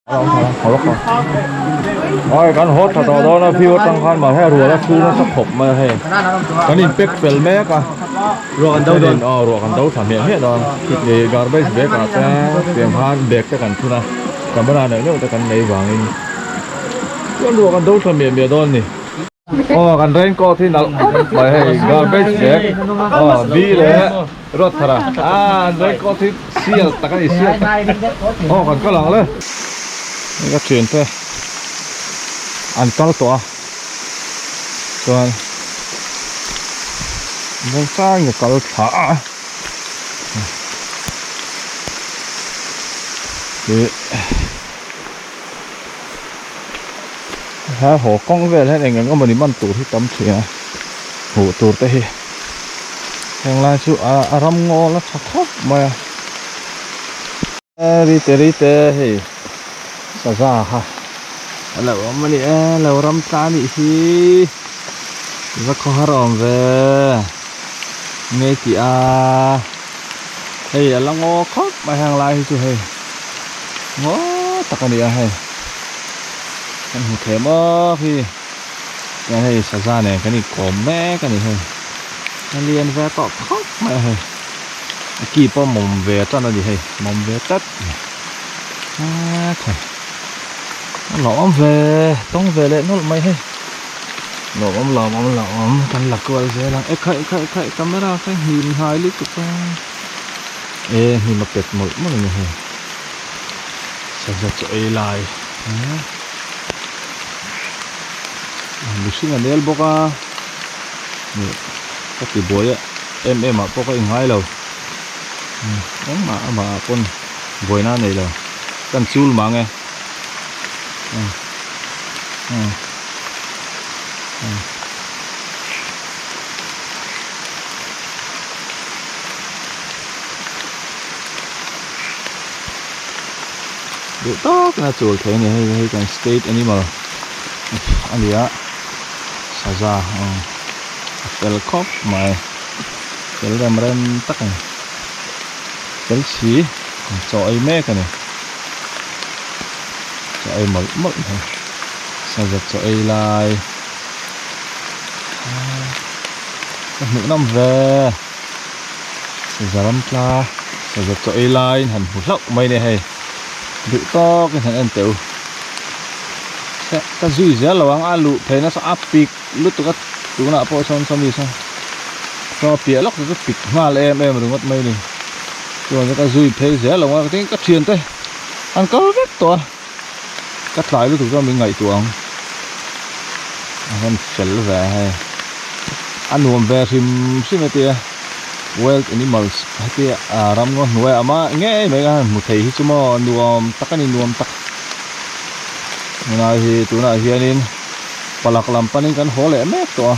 Ai kan haw tha tawh dawn a view atang khan mahse rual a chhung nasa khawp mai a hei kan in pack fel mek a ruah kan do dawn aw ruah kan do tha hmiah hmiah dawn ih garbage bag ah te tiang khan bag te kan thun a camera neuh neuh te kan nei vangin chuan ruah kan do tha hmiah hmiah dawn a ni. Aw kan raincoat hi nalh khawp mai hei garbage bag aw bi leh ruat thar a ah an raincoat hi sial tak a ni sial tak aw kan kal ang le hei ka thian te an kal tawh a chuan muangchangin ka kal thla a ih. Ha haw kawng vel hian eng eng emawni man tur hi tam thin a hmuh tur te hi heng lai chu a a ram ngawl a tha khawp mai a rite rite hei saza kha a lo awm a ni e lo ram tla a nih hi va khawhar awm ve nge tih a hei a la ngaw khawp mai heng lai hi chu hei ngaw tak a ni a hei. Kan hmu thei maw khi chuan hei saza nen kan inkawm mek a ni hei a lian ve tawh khawp mai a hei a ki pawh mawm ve tan a ni hei mawm ve tlat a khai a lawmawm ve tawng ve leh nawlh mai hei lawmawm lawmawm lawmawm kan la kual zel ang e khaih khaih khaih camera kha hnim hnai lutuk a e hnim a pet mawlh mawlh a ni hei. Saza chaw ei lai mihring a nel bawk a ih ka ti buai a em em ah pawh ka inngai lo engmah amah ah pawn buaina a nei lo kan chul mang e. Duh tawk in a chul thei a ni hei hei kan state animal a ni a saza a fel khawp mai fel rem rem tak a ni fel si chaw ei mek a ni chaw ei mawlh mawlh mai saza chaw ei lai ka hmuh nawm ve. Saza ram tla saza chaw ei laiin han hmu hlauh mai nia hei duh tawkin han en teh u ka zui zel lo ang a luh phei nasa a pik lutuk a tunah pawh sawn sawmi sawn saw piah lawk te chu pik nghal em em ringawt mai a ni chuan ka zui phei zel lo ang a tin ka thiante an kal vek tawh a ka tlai lutuk chuan min ngaihtuah ang a rawn fel ve a hei a nuam ve hrim hrim e tia wild animals hetia ah ramngaw hnuai ah mah ngei mai khan hmu thei hi chu maw nuam tak a ni nuam tak tunah hi tunah hianin palak lam panin kan haw leh mek tawh a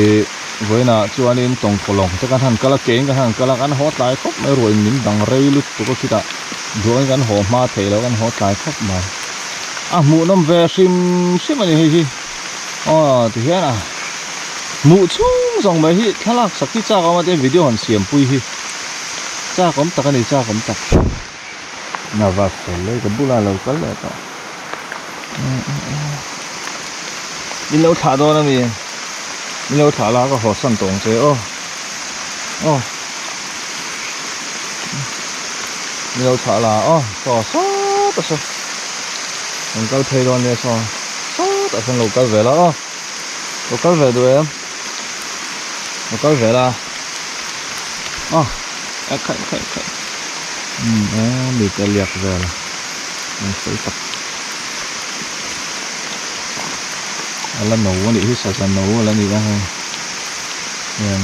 ih vawiinah chuanin tawngkawlawng te kan han kal a kein kan han kal a kan haw tlai khawp mai ruahin min dang rei lutuk a khitah. Duangin kan haw hma theih loh kan haw tlai khawp mai. A hmuhnawm ve hrim hrim a ni hei hi. Aw tihian a hmuh chhung zawng mai hi thlalak sak hi chak awm a tin video han siam pui hi chak awm tak a ni chak awm tak. Na va fel e ka bulah lo kal leh tawh. Min lo thlah dawn a mi? Min lo thlah la ka haw san tawh ang che aw. Aw. Min lo thlah la aw saw sawt a saw. Kan kal phei dawn nia saw sawt ah sawn lo kal ve la aw. Lo kal ve duh em? Lo kal ve la. Aw e khaih khaih khaih. Umm e mi te liak vel a. An fel tak. A la no a nih hi saza no a la ni a hei.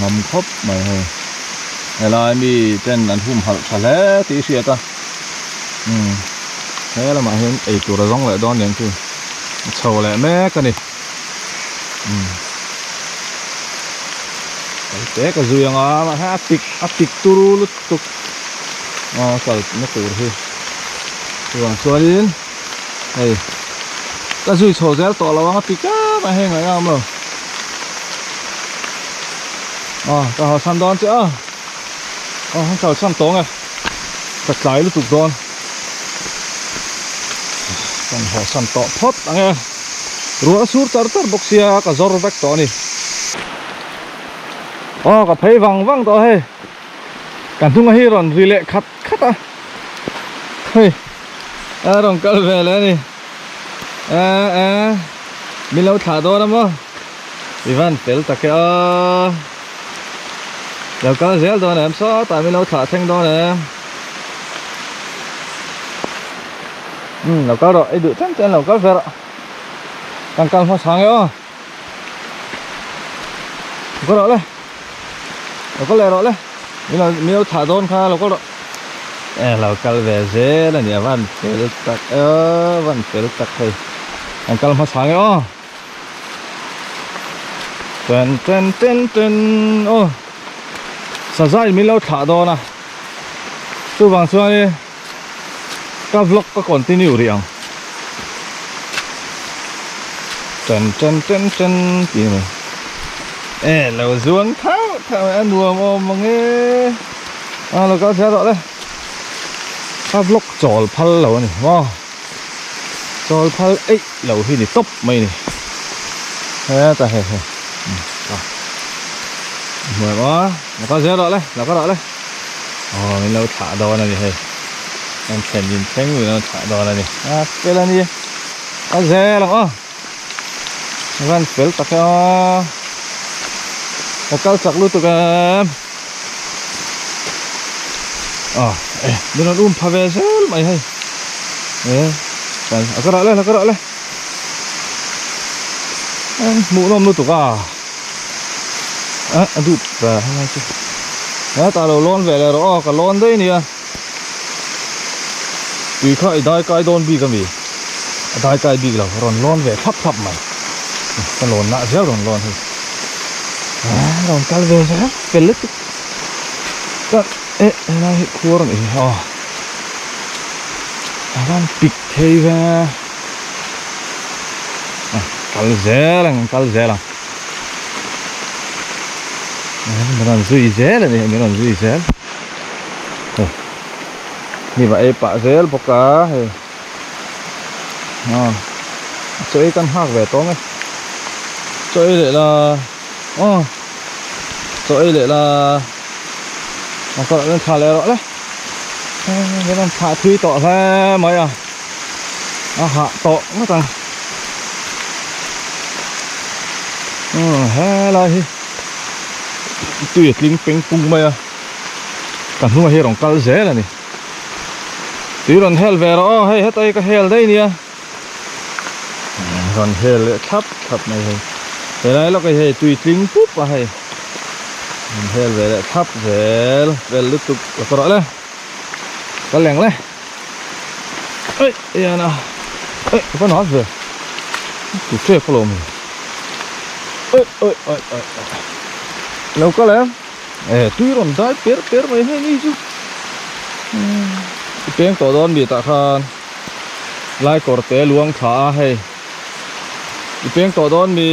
Ngam khawp mai hei. Helai mi ten an humhalh tha hle tih i hriat a umm he lamah hian ei tur a zawng leh dawn niang chu a chho leh mek a ni umm kal te ka zui ang a mahse a pik a pik turu lutuk a kal na tur hi chuvang chuanin hei ka zui chho zel tawh lo ang a pik em a hei ngaih a awm lo. Aw ka haw san dawn che a aw an kal san tawng e ka tlai lutuk dawn. Kan hawhsan tawh phawt ang e. Ruah a sur char char bawk sia ka zawr vek tawh a ni. Aw ka phei vang vang tawh hei. Ka hnunga hi rawn ri leh khat khat a. Hei a rawn kal ve leh a ni. E e min lo thlah dawn a maw? I van fel tak e aw. Lo kal zel dawn em sawtah min lo thlah thleng dawn em. Umm lo kal rawh i duh chen chen lo kal ve rawh. Kan kal hmasa ang e aw. Lo kal rawh le. Lo kal leh rawh le. Min lo min lo thlah dawn kha lo kal rawh. E lo kal ve zel a ni a van fel tak e aw van fel tak hei. Kan kal hmasa ang e aw. Ten ten ten ten aw. Saza in min lo thlah dawn a. Chuvang chuan ka vlog ka continue rih ang. Ten ten ten ten tih a ni. E lo zuang thauh thauh a nuam awm ang e. A lo kal zel rawh le. Ka vlog chawl phal lo a ni maw. Chawl phal eih lo hi ni tawp mai a ni. Heta hei hei. Hmuh em aw. Lo kal zel rawh le. Lo kal rawh le. Aw min lo thlah dawn a ni hei. Kan thlen in thleng min lo thlah dawn a ni. A fel a ni. A zel ang aw. A van fel tak e aw. Ka kal chak lutuk em. Aw e min rawn um pha ve zel mai hei. E a ka rah le a ka rah le. Hmuh nawm lutuk a. A dup ve helai chu hetah lo lawn ve leh rawh aw ka lawn daih ania tui kha i dai kai dawn bik ami a dai kai bik lo rawn lawn ve thlap thlap mai ka lawn nah zel rawn lawn hi rawn kal ve zel fel lutuk tak e helai hi khuar a nih hi aw a rawn pik thei ve kal zel ang kal zel ang. Min rawn zui zel a ni min rawn zui zel hei hnim a ei pah zel bawk a hei aw chaw ei kan nghak ve tawng e chaw ei leh la aw chaw ei leh la a kawrah chuan thla leh rawh le min rawn thlah thui tawh hle mai a. A hah tawh ngawt ang. Umm helai hi tui a tling peng pung mai a ka hnungah hi a rawn kal zel a ni tui rawn hel ve rawh aw hei heta hi ka hel daih nia rawn hel leh thlap thlap mai hei helai lawk hi hei tui tling pup a hei rawn hel ve leh thlap zel vel lutuk ka rawh le ka leng le. Ei ian a ei ka van ve tu trek alawm hi oi oi oi oi lo kal em e tui rawn dai per per mai hei ni chu i peng tawh dawn mi tah khan lai kawr te luang thla a hei i peng tawh dawn mi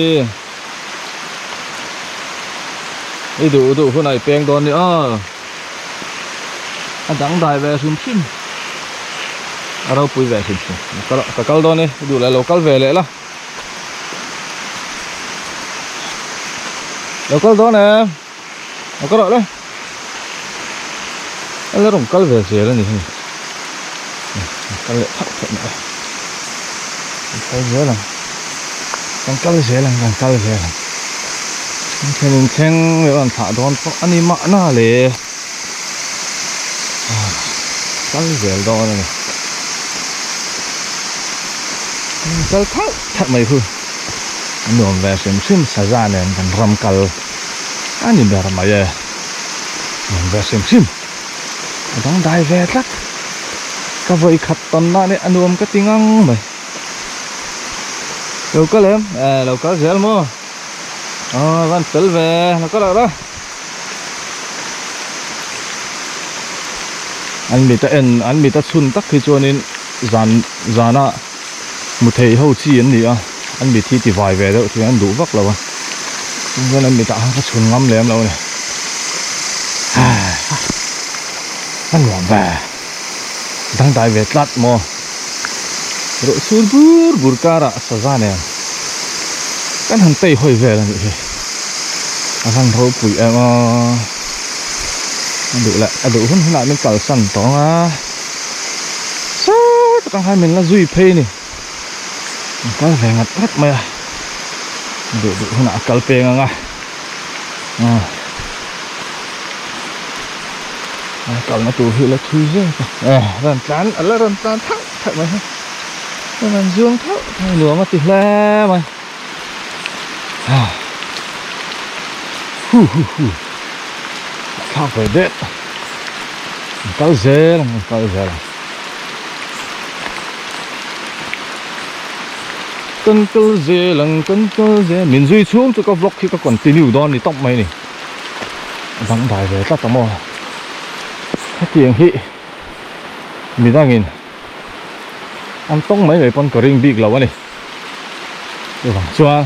i duh duh hunah i peng dawn ni aw. A dangdai ve hrim hrim a ropui ve hrim hrim ka kal dawn e i duh leh lo kal ve leh la lo kal dawn e lo kal rawh le a la rawn kal ve zel a ni hei kal leh thak thak mai kan kal zel ang kan kal zel ang kan kal zel ang an thlen in thleng leh rawn thlah dawn pawh a ni mahna le kal zel dawn a ni kal thauh thauh mai khu a nuam ve hrim hrim saza nen kan ram kal a ni ber mai e nuam ve hrim hrim a dangdai ve tlat ka vawi khat tawn na nia a nuam ka ti ngang mai lo kal em e lo kal zel maw aw van fel ve lo kal rawh la an mit a en an mit a chhun tak hi chuanin zan zana hmu thei ho chi an ni a an mit hi ti vai ve deuh thei an duh vak lo a chuan an mitah khan ka chhun ngam lem lo a ni a nuam ve dangdai ve tlat maw. Ruah sur bur bur karah saza nen kan han tei hawi vel a nih hi. A van ropui em aw. A duh leh a duh hun hunah min kalsan tawng a. Saw tak ang khan min la zui phei a ni. An kal ve ngat ngat mai a. A duh duh hunah a kal peng ang a. A kalna tur hi la thui zek a. Eh rawn tlan a la rawn tlan thauh thauh mai hi. Rawn zuang thauh thauh nuam a ti hle mai. Hu hu hu thlak ve det. An kal zel ang an kal zel ang. Kan kal zel ang kan kal zel min zui chhung chu ka vlog hi ka continue dawn ni tawp mai a ni. A dangdai ve tlat a maw. Hetiang hi midangin an tawng mai mai pawn ka ring bik lo a ni. Chuvang chuan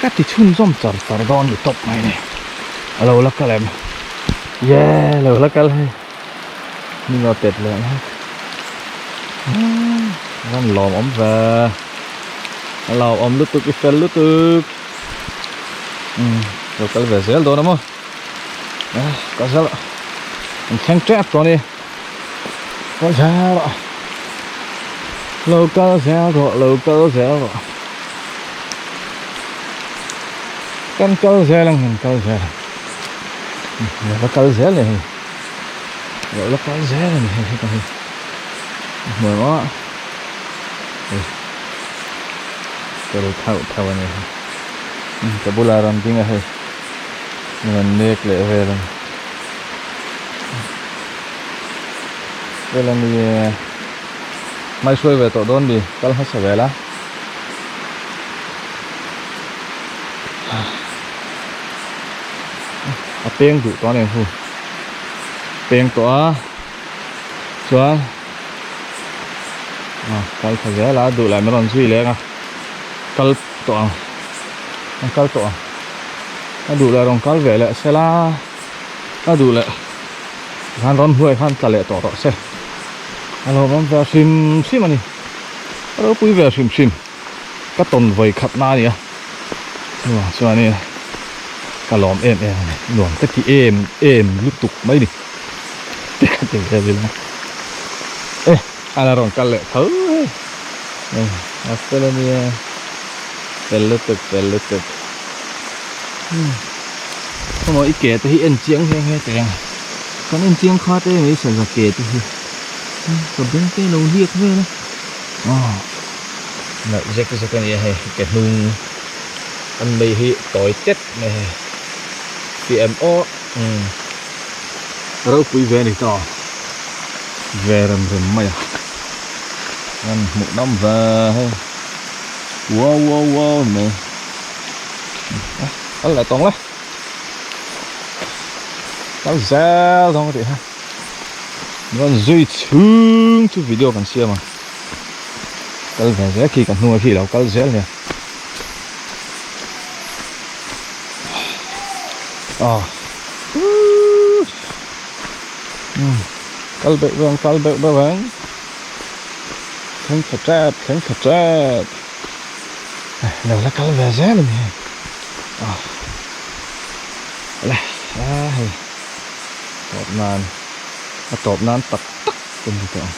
ka ti chhunzawm char char dawn ni tawp mai a ni. A lo la kal em? Ye lo la kal hei. Min lo tet leh mek. Rawn lawmawm ve. A lawmawm lutuk i fel lutuk. Umm lo kal ve zel dawn a maw. Ka zal an thleng tep tawh a ni. Kal zel rawh. Lo kal zel rawh lo kal zel rawh. Kan kal zel ang kan kal zel ang. Lo la kal zel a ni hei. Lo la kal zel a ni hei heta hi. A hmuh em aw. Hei. Tel thauh thauh a ni hei. Ka bulah rawn ding a hei. Rawn nek leh vel a ni. Vel a ni e. Hmai hruai ve tawh dawn ni. Kal hmasa vel a. A peng duh tawh a ni ang hu. Peng tawh a. Chuan kal tha zel a duh leh min rawn zui leng a. Kal tawh ang. An kal tawh ang. A duh leh rawn kal ve leh sela. A duh leh khan rawn hnuai khan tla leh tawh rawh se. A lo awm ve hrim hrim a ni. A ropui ve hrim hrim. Ka tawn vawi khat na a ni a. Chuvang chuanin ka lawm em em a ni. Nuam ka ti em em lutuk mai ni. Te ka ti ve vel a. E a la rawn kal leh tho hei. A fel a nia. Fel lutuk fel lutuk. Khawmaw i ke te hi en chiang nghe nghe teh ang. Kan en chiang kha te mai saza ke te hi. Ka beng te lo liak vel a. Aw nalh zek zek a ni a hei ke hnung an mei hi tawi tet mai hei. PMO umm ropui ve a ni ta ve rem rem mai a. An hmuh nawm ve hei. Wow wow wow ni mai. Kal leh tawng le. Kal zel tawng ka tih kha. Rawn zui chhung chu video kan siam a. Kal ve zel khi kan hnung a khi lo kal zel nia. Ah. Kal beuh beuh ang kal beuh beuh ang. Thleng thla tep thleng thla tep. Lo la kal ve zel a ni hei ah le a hei tawp nan a tawp nan tak tak kan ti tawh ang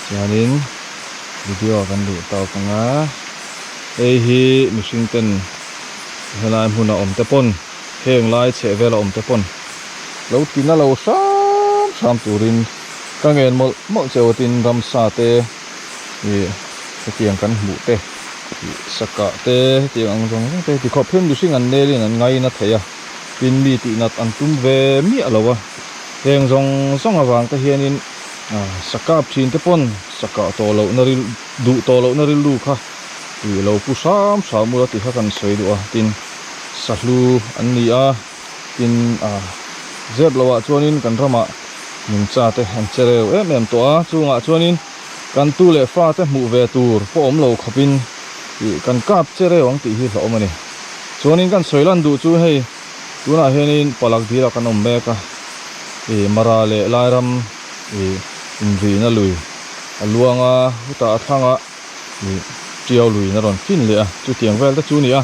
chuanin video kan duh tawk ang a hei hi mihring ten helai hmun a awm te pawn heng lai chheh vel a awm te pawn lo ti na lo hram hram turin ka ngen mawlh mawlh cheu a tin ramsa te. Ih hetiang kan hmuh te ih sakah te hetiang ang zawng zawng te tikhawp hian mihring an nel in an ngaina thei a tin mi tih nat an tum ve miah lo a heng zawng zawng avang te hianin ah sakap thin te pawn sakah tawh loh na ril duh tawh loh na rilru kha ih lo pu hram hram ula tih kha kan sawi duh a tin sahlu an ni a tin ah zep loh ah chuanin kan ramah nungcha te an che reu em em tawh a chungah chuanin. Kan tu leh fa te hmuh ve tur pawh awm lo khawpin ih kan kap che reu ang tih hi hlauhawm a ni. Chuanin kan sawi lan duh chu hei tunah hianin palak dil ah kan awm mek a, ih Mara leh Lairam ih inrihna lui a luang a hutah a thlang a ih tiau luiin a rawn fin leh a chutiang vel te chu a ni a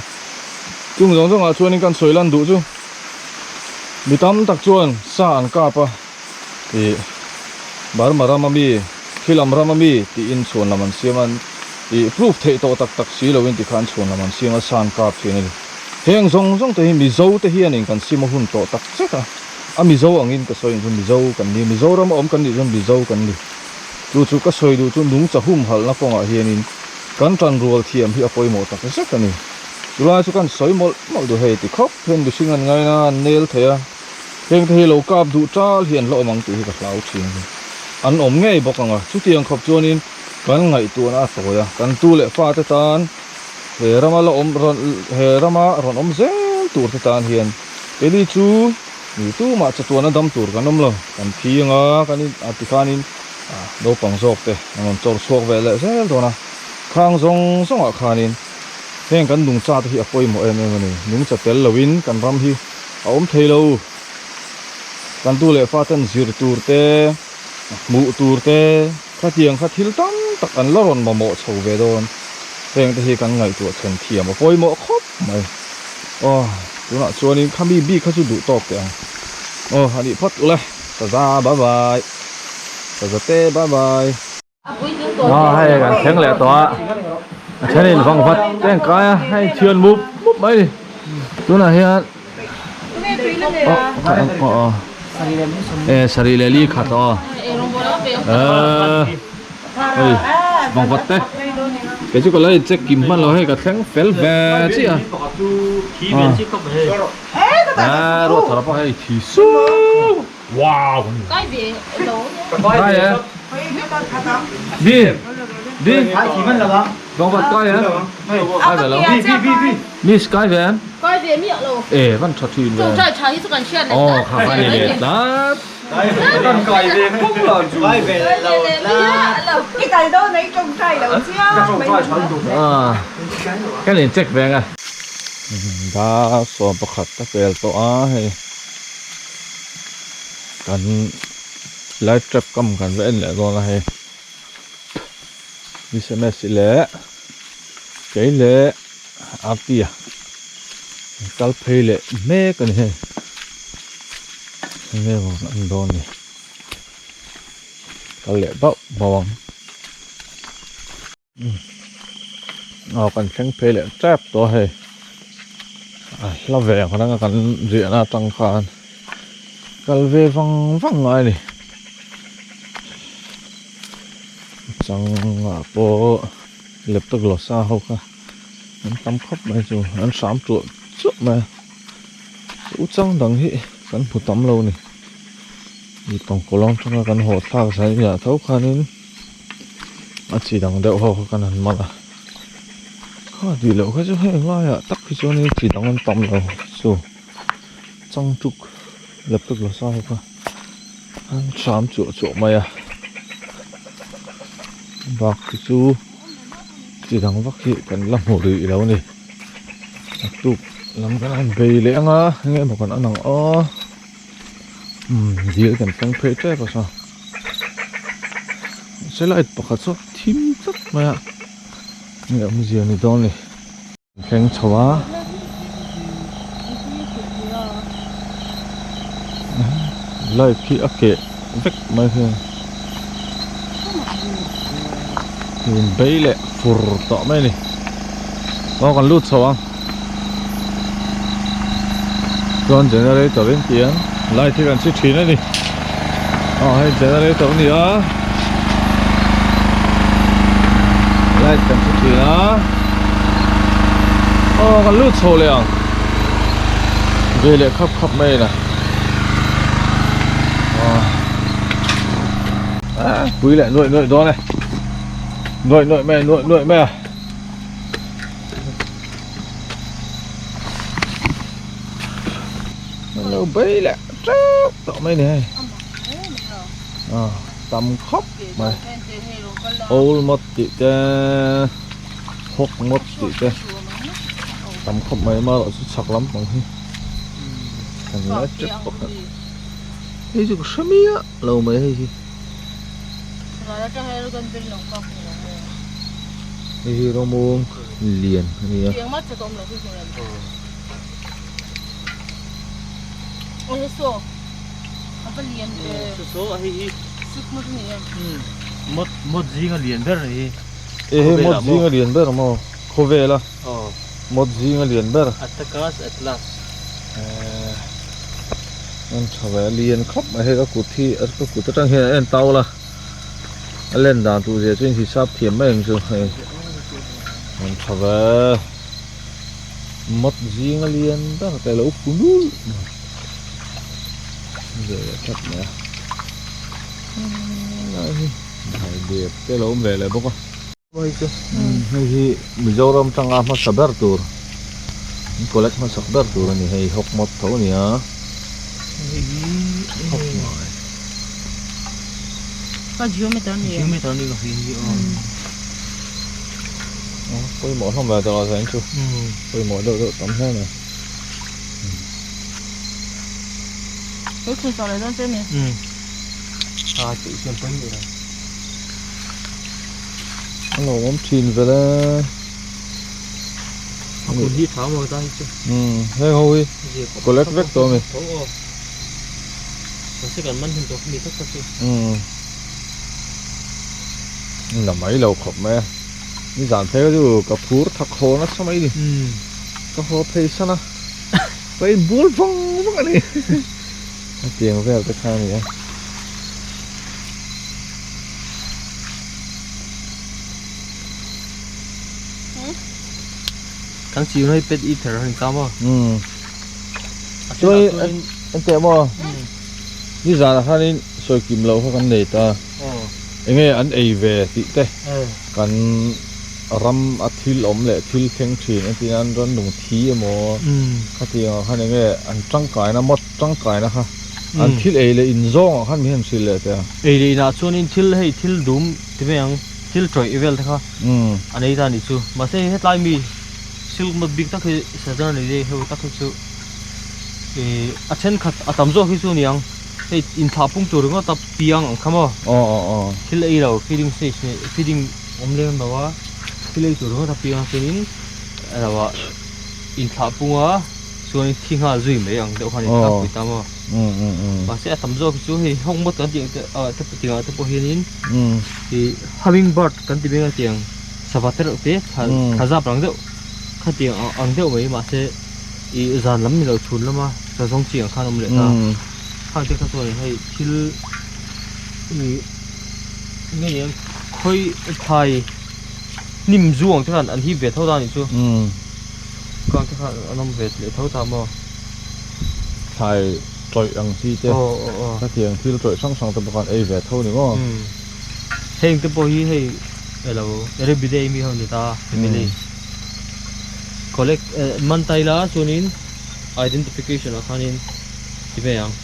chung zawng zawngah chuanin kan sawi lan duh chu mi tam tak chuan sa an kap a ih Burma rama mi khilam rama mi tiin chhuan lam an siam a ih proof theih tawh tak tak si loin tikhan chhuan lam an siam a sa an kap thin a ni. Heng zawng zawng te hi Mizo te hianin kan sim a hun tawh tak zet a, a Mizo angin ka sawi ang chu Mizo kan ni, Mizoram a awm kan nih chuan Mizo kan ni. Chu chu ka sawi duh chu nungcha humhalhna kawngah hianin kan tanrual thiam hi a pawimawh tak zet a ni. Chulai chu kan sawi mawlh mawlh duh hei ti khawp hian mihring an ngaina an nel thei a, heng te hi lo kap duh tal hi an la awm ang tih hi ka hlau thin a ni. An awm ngei bawk ang a, chutiang khawp chuanin kan ngaihtuahna a tawi a, kan tu leh fate tan, He rama la awm rawn he rama rawn awm zel tur te tan hian keini chu mi tumah chatuana dam tur kan awm lo kan thi anga kan in a tikhanin naupang zawk te an rawn chawr chhuak ve leh zel dawn a khang zawng zawngah khanin heng kan nungcha te hi a pawimawh em em a ni nungcha tel loin kan ram hi a awm thei lo kan tu leh fa ten zir tur te hmuh tur te. Khatiang kha thil tam tak an la rawn mamawh chho ve dawn. Heng te hi kan ngaihtuah thlen thiam a pawimawh khawp mai. Aw, tunah chuanin kha mi bik kha chu duh tawk teh ang. Aw, a nih phawt ule. Saza bye bye. Saza te bye bye. Aw, hei kan thleng leh tawh a. A thenin vang vat te an kai a, hei thian mup mup mai a ni. Tunah hian aw e sarih leh li khat aw hei vangvat te kei chu ka lo in check kim hman lo hei ka thleng fel ve chiah a ruah thar pawh hei thi sup wow kai e di di vangvat kai e kai ve lo Miss kai ve em? Kai ve miah lo. E van tha thin ve. Tawngtai tha hi chu kan hriat leh tlat. Aw kha kha ni leh tlat. Kan kai ve khawp la chu. Kai ve lo tlat. I kal dawn a i tawngtai lo chiang. Ka tawngtai tha lutuk. Ah kan in check ve anga. Dar 11 a pel tawh a hei kan live trap kam kan va en leh dawn a hei. Sms leh kei leh Arti a kal phei leh mek a ni hei enge maw an dawn ni kal leh bauh bauh ang aw kan thleng phei leh tep tawh a hei a hla ve ang reng a kan riahna atang khan kal ve vang vang ngai a ni. Changah pawh leptoglossa ho kha an tam khawp mai chu an hram tuah chuah mai a u chang dang hi kan hmu tam lo a ni ih tawngkawlawng atanga kan haw thlak zai nia tho khanin a chi dang deuh ho kha kan han man a kha tih loh kha chu heng laiah tak hi chuanin chi dang an tam lo chu changtuk leptoglossa ho kha. An hram chuah chuah mai a bak hi chu chi dang vak hi kan la hmu rih lo a ni naktuk lam kan han bei leh ang a enge maw kan an ang aw umm dil kan thleng phei tep a saw mahse light pakhat saw thim tlat mai a enge awmzia ni dawn ni. Thleng chho a light khi a keh vek mai hian in bei leh fur tawh mai a ni aw kan lut chho ang chuan generator in tih ang light hi kan chhi thin a ni aw hei generator a ni a light kan chhi thin a aw kan lut chho leh ang ve leh khap khap mai a ni aw pui leh nuaih nuaih dawn e nuaih nuaih mai nuaih nuaih mai a. An lo bei leh teuh tawh mai ni hei ah tam khawp mai old mawt tih te hawk mawt tih te tam khawp mai amaherawh chu chhak lampang hi kan la tep bawk a hei chu ka hre miah lo mai hei hi. Hei hi rawmung lian a ni a. Hei hi mawt zinga lian ber maw khawvela mawt zinga lian ber. En tha ve a lian khawp mai hei ka kut hi ka kut atang hian a en tau la a len dan tur zia chu inhisap thiam mai ang chu hei en tha ve mawt zing a lian ber te lo pu nul mai ve leh tlat mai a helai hi daidep te lo awm ve leh bawk a. Hei hi Mizoram tanga hmasa ber tur collect hmasak ber tur a ni hei hawk mawt tho a ni a hawk mai pawimawh hlawm ve tawh a zain chu pawimawh deuh deuh tam hle mai. A lo awm thin vel e. A kun hi tha maw ta hi chu. Umm heng ho hi collect vek tawh a ni. Tho aw. Mahse kan man hun tawh mi tak tak chu. Umm. La mai lo khawp mai a. Nizan phei kha chu ka phur thak haw nasa mai ni. Umm. Ka haw phei san a. Ka inbul vang vang a ni. Hetiang vel te kha a ni a. Kan siu na hi pet eater a ni ta maw? Umm. Chuan an teh maw? Nizanah khanin sawi kim loh kha kan nei ta. Enge an ei ve tih te kan ram a thil awm leh thil thleng thin entir nan ran lung thi emaw khatiang ah khan enge an tangkaina mawt tangkaina kha an thil ei leh in zawng ah khan min han hrilh leh teh a. Ei leh inah chuanin thil hei thil dum ti mai ang thil tawih vel te kha an ei ta a nih chu mahse hei hetlai mi silk mawt bik tak hi sazar nei deuh heu tak hi chu ih a thenkhat a tam zawk hi chu a ni ang hei inthlah pung tur ringawt a piang ang kha maw thil ei lo feeding stage nei feeding awm lem lo a thil ei tur ringawt a piang chuanin a lo ah inthlah pung a. Chuan thi nghal zui mai ang deuh khan in tlangpui ta maw? Mahse a tam zawk hi chu hei hawk mawt kan tih ang te ah te tiang ah te pawh hianin ih hummingbird kan ti mai ang tiang sava te reuh te thla thla zap ang deuh kha tiang ang deuh mai mahse ih zan lam ni lo chhun lama sa zawng chi ang khan a awm leh ta khang te kha chuan hei thil ih nge ni ang khawi thlai hnim zu ang te khan an hip ve tho ta a nih chu. Khang te khan an awm ve leh tho ta maw? Thlai tawih ang chi te, hetiang thil tawih hrang hrang te pawh khan ei ve tho ni maw? Heng te pawh hi hei elo Erebidae mi ho ni ta family collect man ta ila chuanin identification ah khanin ti ve ang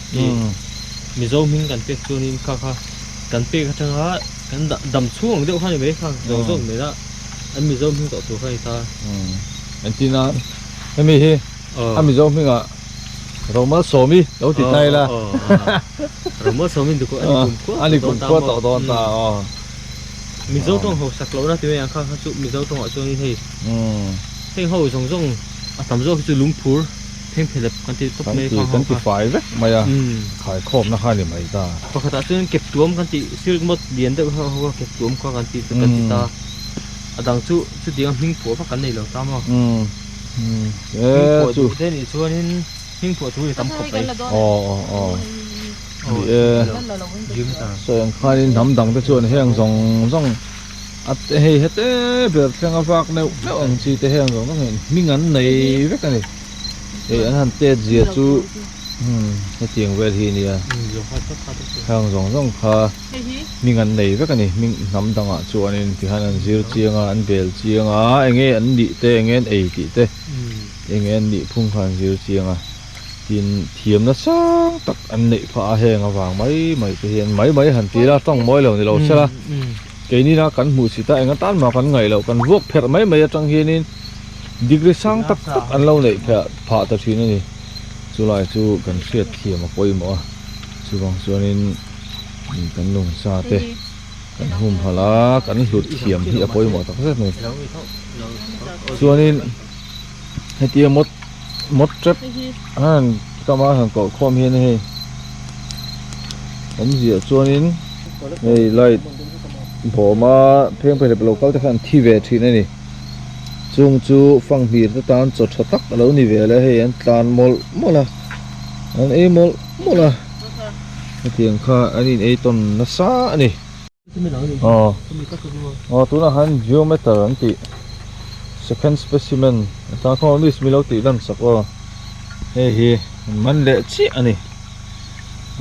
Mizo hming kan pek chuanin kha kha kan pek atanga kan dam chhung ang deuh kha ni mai kha zawng zawng mai la. An Mizo hming tawh tur kha a ni ta. Entir a hemi hi a Mizo hmingah Romalsawmi lo ti ta ila. Romalsawmi ni kumkhua a ni kumkhua tawh dawn ta aw. Mizo tawng ho sak lohna ti mai ang kha kha chu Mizo tawngah chuanin hei heng ho zawng zawng a tam zawk hi chu lungphur pheng phelep kan ti tawp mai kha kan ti fai vek mai a khaikhawmna kha a ni mai ta. Pakhatah chuan keptuam kan tih silk mawt lian deuh ho ho kha keptuam kha kan ti kan ti ta. A dang chu chutiang hming phuah vak kan nei lo ta maw? Hming phuah duh te nih chuanin hming phuah tur hi tam khawp mai. Aw aw aw ni e sawi ang khanin hnam dang te chuan heng zawng zawng a hei hete ber thleng a vak neuh neuh ang chi te heng zawng zawng hian hming an nei vek a ni hei an han tet zia chu hetiang vel hi a nia heng zawng zawng kha. Hming an nei vek a ni, hming hnam dangah chuanin tihian an zir chiang a, an bel chiang a, enge an nih te, enge an ei tih te, enge an nih phung kha an zir chiang a, tin thiamna sang tak an neih phah a heng avang mai mai te hian mai mai han ti ila tawng mawi lo ni lo sela, keinina kan hmuh chhit a eng atan mah kan ngaih loh kan vuak pherh mai mai atang hianin degree sang tak tak an lo neih phah ta thin a ni, chulai chu kan hriat thiam a pawimawh a, chuvang chuanin. Kan lungsa te. Kan humhalh a, kan hlut thiam hi a pawimawh tak zet mai. Chuanin hetia mawt mawt tep an kama han kawh khawm hian hei awmzia chuanin hei light bawma pheng phelep lo kal te kha an thi ve thin a ni. Chung chu fanghmir te tan chaw tha tak a lo ni ve le hei an tlan mawlh mawlh a an ei mawlh mawlh a. Hetiang kha an in ei tawn nasa a ni. Aw aw tunah khan geometer an tih second specimen atan khaw miss milo tih lan sak aw hei hi an man leh chiah a ni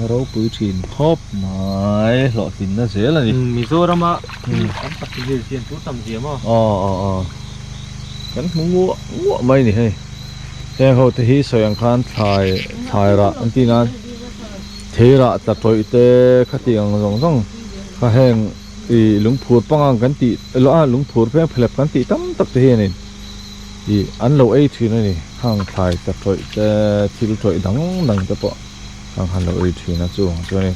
a ropui thin khawp mai hlawhtlinna zel a ni. Mizorama thil tam tak hi zir tur tam zia maw? Aw aw aw kan hmu nguah nguah mai a ni hei. Heng ho te hi sawi ang khan thlai thlai rah an tih nan thei rah tla tawih te khati ang zawng zawng kha heng ih lungphur pangang kan tih a lungphur pheng phelep kan tih tam tak te hianin ih an lo ei thin a ni khang thlai tla tawih te thil tawih dang dang te pawh khang khan lo ei thin a chuvang chuanin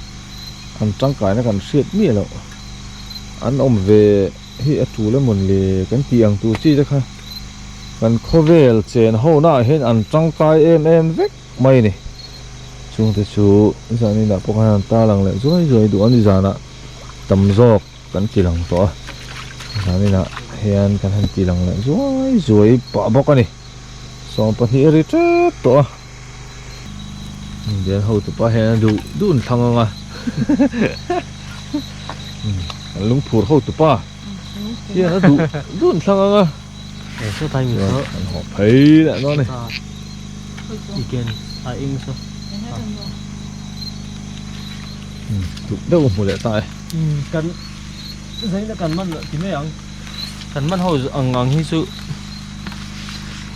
an tangkaina kan hriat miah loh an awm ve hi a tul emawn le kan tih ang tur chi te kha. Kan khawvel chen ho naah hian an tangkai em em vek mai a ni. Chungte chu zanin ah pawh khan an tarlang leh zuai zuai duh a ni zanah tam zawk kan ti lang tawh a. Zanin ah hian kan han ti lang leh zuai zuai pah bawk a ni. 12 a ri tep tawh a. Indian hotupa hian a duh duh an thlang ang a. An lungphur hotupa. Hian a duh duh an thlang ang a. Eh saw tai mi saw. An haw phei leh dawn a ni. Iken a eng saw. Duh deuh hmu leh ta e. Kan zaina kan man loh ti mai ang. Kan man ho ang ang hi chu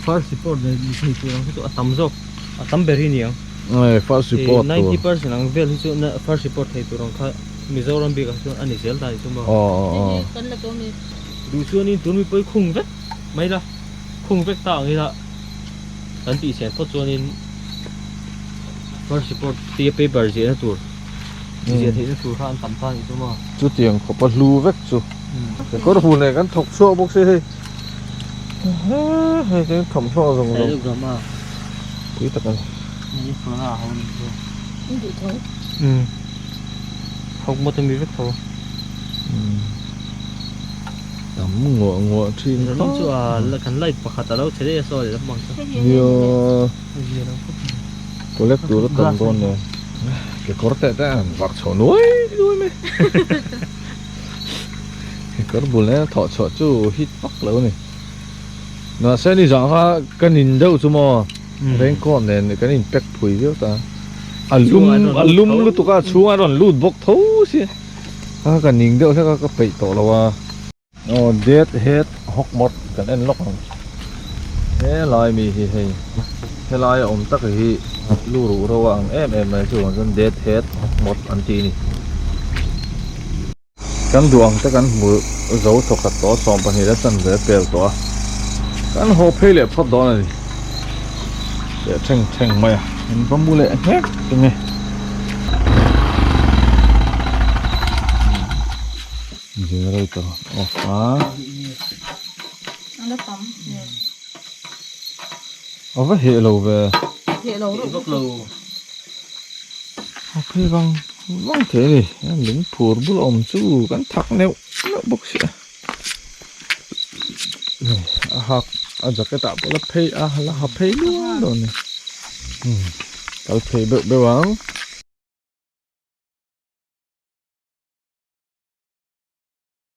first report nei thei tur ang hi chu a tam zawk a tam ber hi ni ang. Nge first report tur. 90% ang vel hi chu first report thei tur ang kha Mizoram bikah chuan a ni zel ta ni chu maw. Aw aw aw. Kan la tawm i. Duh chuanin tun mipui khung vek mai la, khung vek ta ang ila kan tih chian phawt chuanin first report tia paper ziahna tur ziah theihna tur kha an tam ta ni chu maw. Chutiang khawpa hlu vek chu kekawr hmu nen kan thawk chhuak bawk si hei. Hei kan thawmhnaw zawng zawng pui tak a ni. Hawk maw te mi vek tho. Tam nguah nguah thin kha. Zanin chu a kan light pakhat a lo chhe daih a saw leh lampang chu. Nia. Collect tur a tam dawn nen. Kekawr teh te an vak chhuah nuai nuai mai. Kekawr bul nen a thawh chhuah chu hit vak lo a ni. Mahse ni zah kha ka nin deuh chu maw. Raincoat nen kan in pack phui viau ta. A lum a lum lutuk a chhung a rawn lut bawk tho si. A ka ning deuh hlek a ka peih tawh lo a. Aw dead head hawk mawt kan en lawk ang. Helai mi hi hei helai a awm tak hi lu ruh ro a ang em em mai chuvang chuan dead head hawk mawt an ti a ni. Kan duh ang te kan hmu zo thawkhat tawh a, 12 a chanve a pel tawh a, kan haw phei leh phawt dawn a ni. Leh thleng thleng mai a, in va mu leh nghek eng e. Generator off a. A va heh lo ve. Heh lo vak lo. A phei vang vang thei a ni. A lungphur bul awm chu kan thak neuh neuh bawk si a. A hak a jacket ah pawh la phei a la ha phei luai dawn a ni. Kal phei beuh beuh ang.